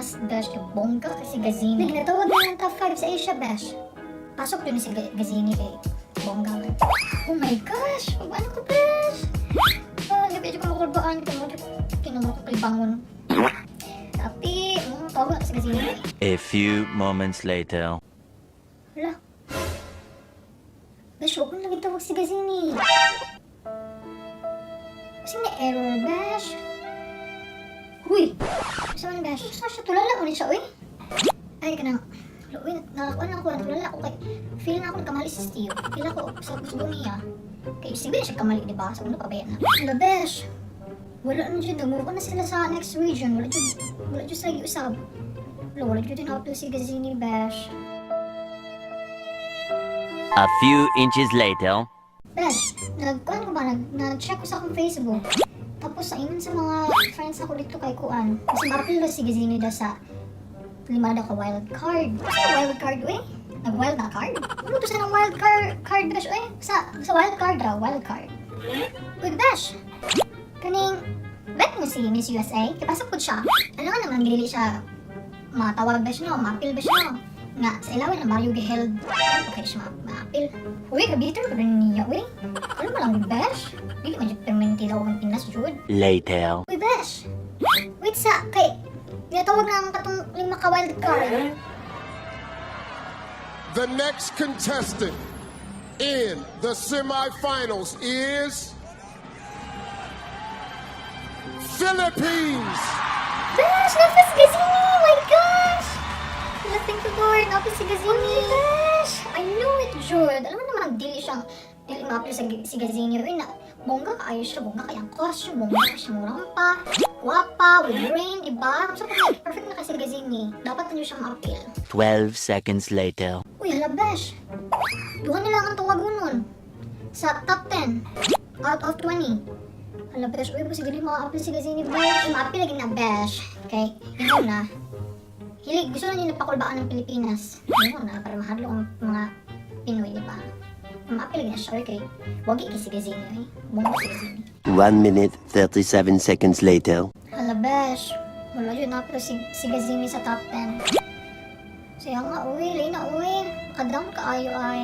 Pilipinas, besh, kay bongga kasi Gazini. Ginatawag na ng top 5 sa Asia, besh. Pasok din si Gazini kay bongga man. Oh my gosh! Ano ko, besh? Ah, hindi ko makulbaan. Kaya mo ko kalibangon. Tapi, tawag na si Gazini. A few moments later. Hala. Besh, huwag mo lagi tawag si Gazini. Kasi na-error, besh. Huy! Sa man, besh? Sa siya, tulala ko ni siya, uy. Ay, kanang. Uy, nakakuha na ako, natulala ako kay feel na ako nagkamali si Steve. Feel ako sa gusto niya. Kay sige na siya kamali, di ba? Sa una pabaya na. Hala, besh. Wala na dyan, nag-move on na sila sa next region. Wala dyan sila giusab. Wala, wala dyan tinapil si Gazini, besh. A few inches later. Besh, nagkuan ko ba? Nag-check ko sa akong Facebook. Tapos sa ingon sa mga friends ako dito kay Kuan. Kasi ma-appeal daw si Gazini daw sa lima daw ka wild card. Sa wild card, uy? Nag-wild na card? Ano to sa ng wild card, besh, uy? Sa wild card daw, wild card. Uy, besh! Kaning, bet mo si Miss USA? Kipasok po siya. Ano nga naman, dili siya matawag, besh, no? Ma-appeal, besh, no? Nga, sa ilawin ang Mario giheld. Okay siya ma-appeal. Uy, kabiter ko rin niya, uy. Ano mo lang, besh? Dili man jud permanente daw ang Pinas, jud. Later. Uy, besh! Wait sa, kay, ginatawag na ang katong lima ka wild card. The next contestant in the semifinals is Philippines. Besh! Napa si Gazini! Oh my gosh! Hala, thank you, Lord. Napa si Gazini. Besh! I knew it, jud. Alam mo naman, dili siyang, dili ma-appeal sa si Gazini. Uy, na, bongga kaayo siya. Bongga kayang costume. Bongga ka siya rampa. Guwapa, with brain, di ba? So, perfect, perfect na kasi Gazini. Dapat na siyang ma-appeal. 12 seconds later. Uy, hala, besh. Duha na lang ang tawagunon. Sa top 10 out of 20. Hala, besh. Uy, basta dili ma-appeal si Gazini, besh. Ma-appeal lagi na, besh. Okay, ikaw na. Hilig, gusto na nila pakulbaan ng Pilipinas. Ano na, para mahadlok ang mga Pinoy, di ba? Ma-appeal lagi na siya, okay. Wagi kay si Gazini, eh. Bongga si Gazini. 1 minute, 37 seconds later. Hala, besh. Wala yun na si Gazini sa top 10. Siya nga, uwi. Lay na, uwi. Naka-down ka ayo ay.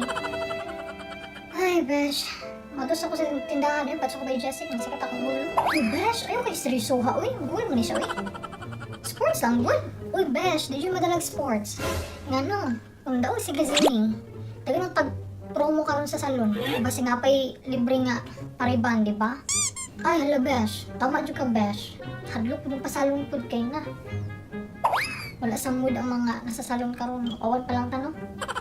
Ay, besh. Matos ako sa tindahan. Eh, patso ko by Jessica. Ang sakit akong ulo. Uy, besh. Ayaw kay seryosoha, uy. Goal mo ni siya, uy. Sports lang, good. Uy, besh. Di yun madalag sports. Nga no. Kung daw si Gazini. Taga nang tag promo karon sa salon. Basta nga pa'y libre nga pariban, di ba? Ay, hala, besh. Tama jud ka, besh. Hadlok mo pasalon pud kay na. Wala sa mood ang mga nasa salon karon. Awan pa lang tanong.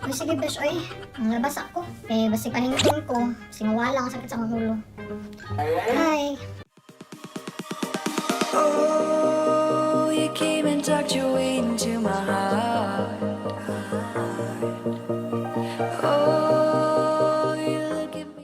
Uy, sige, besh, oy. Ang labas ako. Eh, basi panington ko. Singawala ang sakit sa akong ulo. Hi. Oh, you came and tucked your